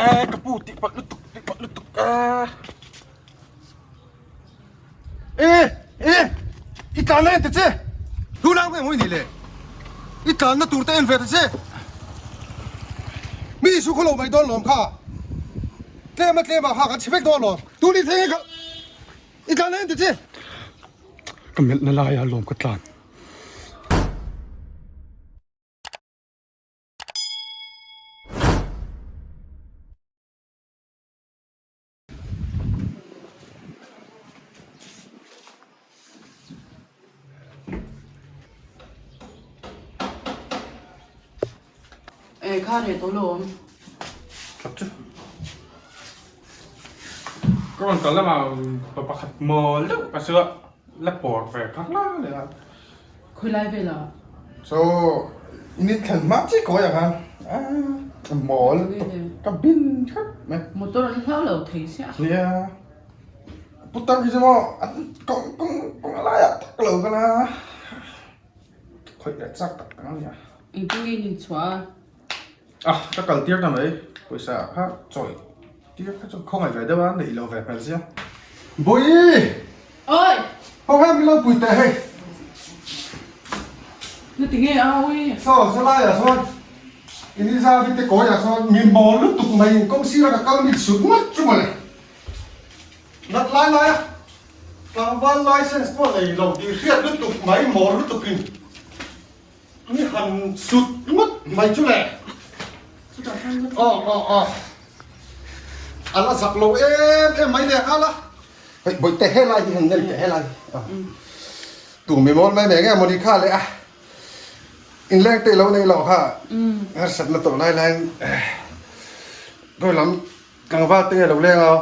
Eh ka pu tih palh lutuk tih palh lutuk eh. Eh eh i tlan na en ta che tu lang nge mawi ni le i tlan na tur te en ve ta che mi su khaw lo mai dawn lawm kha tlem a tlem ah kha kan chhe vek dawn lawm tu ni thei nge kha i tlan na en ta che ka melh na lai ah lawm ka tlan. E kha reh tawh lo awm. That chu. Ka rawn kal lamah pa pakhat mawl deuh ka chu a la pawr ve kha hla leh a. Khawi lai velah? So in in thlen hma chiah kawi ang a mawl ka bin hrep mai. Motor an hlau lo thei chiah. Nia putar hi chu maw an kawng kawng kawng laiah tak lo kal a khawih leh chak tak ang a nia. Engtin nge in inchhuah a? Ah ka kal tir ta mai pawisa kha chawi tir kha chu khawngaih ve deuh a neih lo ve hmel sia. Bawihi! Oi! Ho he min lo pui teh hei. Na ti nge a ui? Saw saw laiah sawn Elizabeth te kawiah sawn mi mawl lutuk mai in kawng sira ka kal mit sut ngawt chu mawle. Nat lai lai a tlangval license pawh nei lo tih hriat lutuk mai mawl lutuk in. Tui han sut ngawt mai chu le. Aw aw aw. A la zak lo em em mai leh nghal a. Hei bawihte helai hi han nem teh helai hi. Tu mi mawl mai mai nge mawni kha leh a. Inleng te lo nei lo kha. Harsatna tawh lai laiin kawi lam tlangval te nge lo leng a.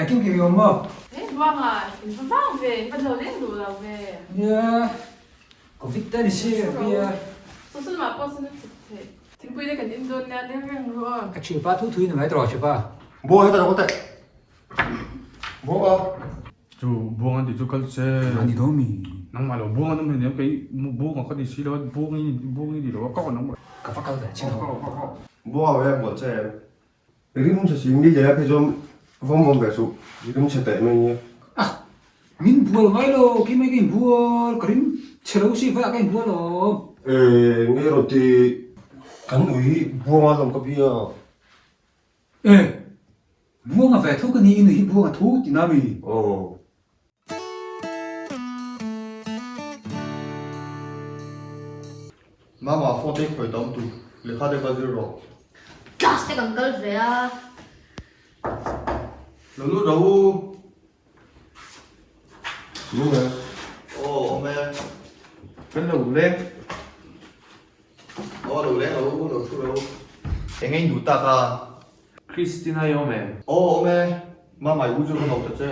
Eng kim kim i awm maw? Eng ruangah in va vang ve, in va lo leng duh lo ve. Nia, Covid te ni si a pi a. Social mah pawh sawn a thut theih. Thingpui te kan in dawn nia leng reng ru aw. Ka thianpa thu thui ni mai tawh thianpa. Buang heta lo teh. Buang a. Chu buang an tih chu kal che. An ni dawn mi. Nangmah lo buang an awm hleinem kei buang a ka ni si lo a buang i buang i ni lo a ka rawn awm. Ka va kal ve chin ho. Buang a ve bual che em. Rim che si mi leh a phei chuan vawm vawm ve suh rim che teh mai nia. Ah! Min bual ngai lo khi mai ka inbual ka rim che lo si vai ah ka inbual awm. Eh nge rawn ti kan ui buang a lawm ka bia. Eh! Buang a ve tho ka ni in ui hi buang a tho ti na mi. Aw. Mama phone te khawi tam tu lehkha te kha zir rawh. Class te kan kal ve a. Lo lut rawh u. Nung e. Aw awm e. Kan lo leng. Aw lo leng rawh u, lo thu rawh u. Eng nge in duh tak a? Christina i awm em? Aw awm e. Mama i u chu ka no ta che.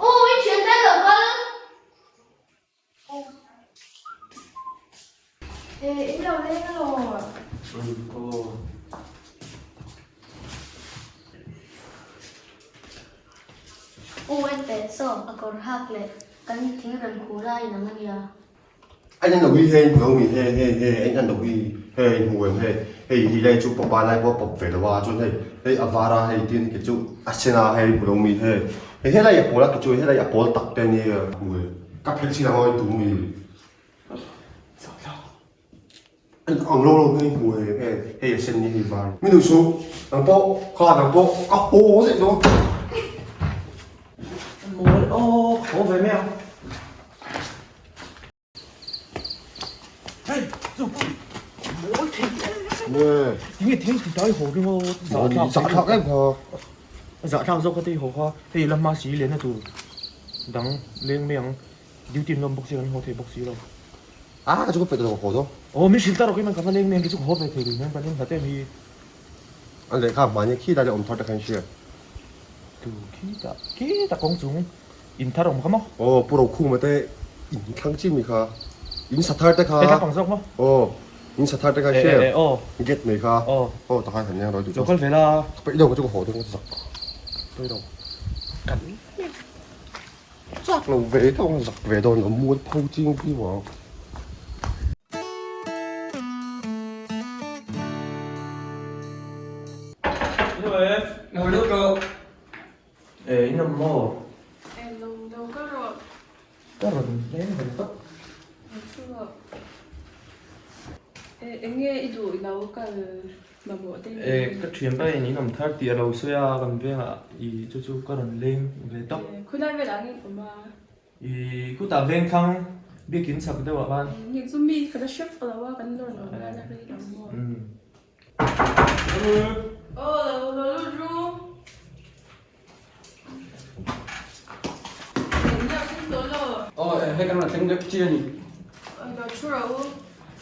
Aw i thian te lo kal. Eh in lo leng alaw. Aw. U en teh saw a kawr hak leh kan thingrem khuh lai inang ania. Anh anh lo hi hei hmu lo mi hei hei hei anh anh lo hi hei hmu em hei hei hi lai chu pawpa lai pawh a pawp ve lo a chuan hei hei a var a hei tin kei chu a sen a hei hmu lo mi hei hei helai a pawl a kei chu helai a pawl tak te ania hmu e ka phelh chin ang a i tum mi an ang lo lo hei hmu e hei hei a sen ni hei var mi duh suh nang pawh kha nang pawh ka haw zet dawn. Mawl aw haw ve mai ang. Zahthlak zawk ka tei haw kha hei la hma si lehna tur dang leng mai ang duty an lawm bawk si kan haw thei bawk si lo. Ah ka chu ka peih tawh lo ka haw dawn. Aw min hrilh ta rawh keiman ka va leng mai ang kei chu ka haw ve thei lui hian kan in hlat em hi. A lehkha hmai nia khi lai leh awm thar te kha in hria. Tu khi tah khi tah kawng chung. In thar awm kha maw? Aw, Pu Rokhuma te in thlang chi mi kha. In sa thar te kha. Hei thla pang zawk maw? Aw. In sa thar te kha E, hre e, aw. Gate mai kha. Aw. Aw takhan kan leng rawih duh chu. Lo kal ve la. Ka peih lo ka chu ka haw dawn ka zak. Peih lo. Kan chak lo ve tho ang zak ve dawn lo mual pho ching piu ang. Lo lut rawh. E, in awm maw? E, lo lo kal rawh. Ka rawn leng ve tawp. Lo thu rawh. E, eng nge i duh i lo kal mamawh te E, ka thian pa in in awm thar tih a lo sawi a, kan vengah i chu chu ka rawn leng ve tawp. E, khulai velah ang in awm a. I khutah veng thlang biakin chak deuh ah khan. E, ni chu mi ka la hrep lo a, kan lawr lo a la rei lo maw. Umm. Aw, lo lo lut ru. Aw hei kan rawn thleng deuh chi a ni. Lo thu rawh u.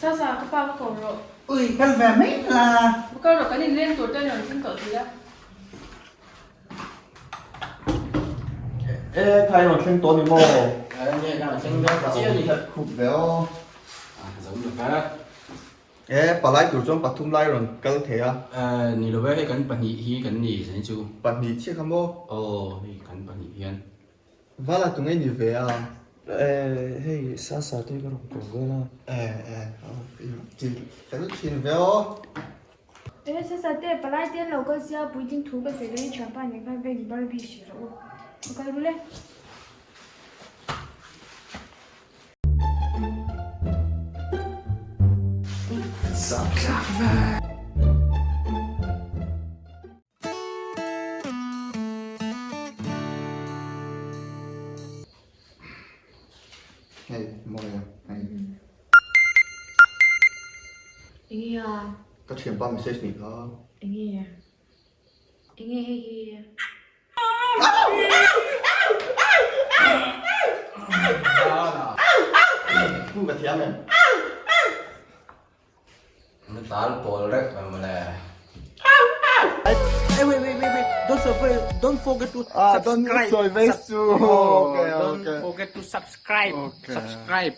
Sa sa ka pa ka ko rawh. Ui kal ve mai la. Ka kal rawh kan inleng tur te an rawn thleng tawh thei a. E khai rawn thleng tawh a ni maw? Nge kan rawn thleng deuh chi a ni. Khup ve aw. A zo lo va. E, palai tur chuan pathum lai rawn kal thei a. E, ni lo e, hei kan pahnih hi kan ni zan chu. Pahnih chiah kha maw? Aw, hei kan pahnih hian. Vala tu ngei ni ve a. E, hei Sasa te ka rawn kawm vel a. E, e, ti fel thin ve aw. E, Sasa te, palai te an lo kal sia, puitling thu ka sawi dawn i thianpa nen khan veng Barbie hrilh rawh u. Ka kal ru le. Hei mawi a hei. Enge a? Ka thianpa message nih kha. Enge a? Enge hei hi? Pu ka thiam em? Na tal pawl rek mai mawle. Hey, wait, wait, wait, wait. Don't forget, don't forget to Ah, don't subscribe. sawi vei su. Oh, Okay, don't okay. forget to subscribe. Okay. Subscribe.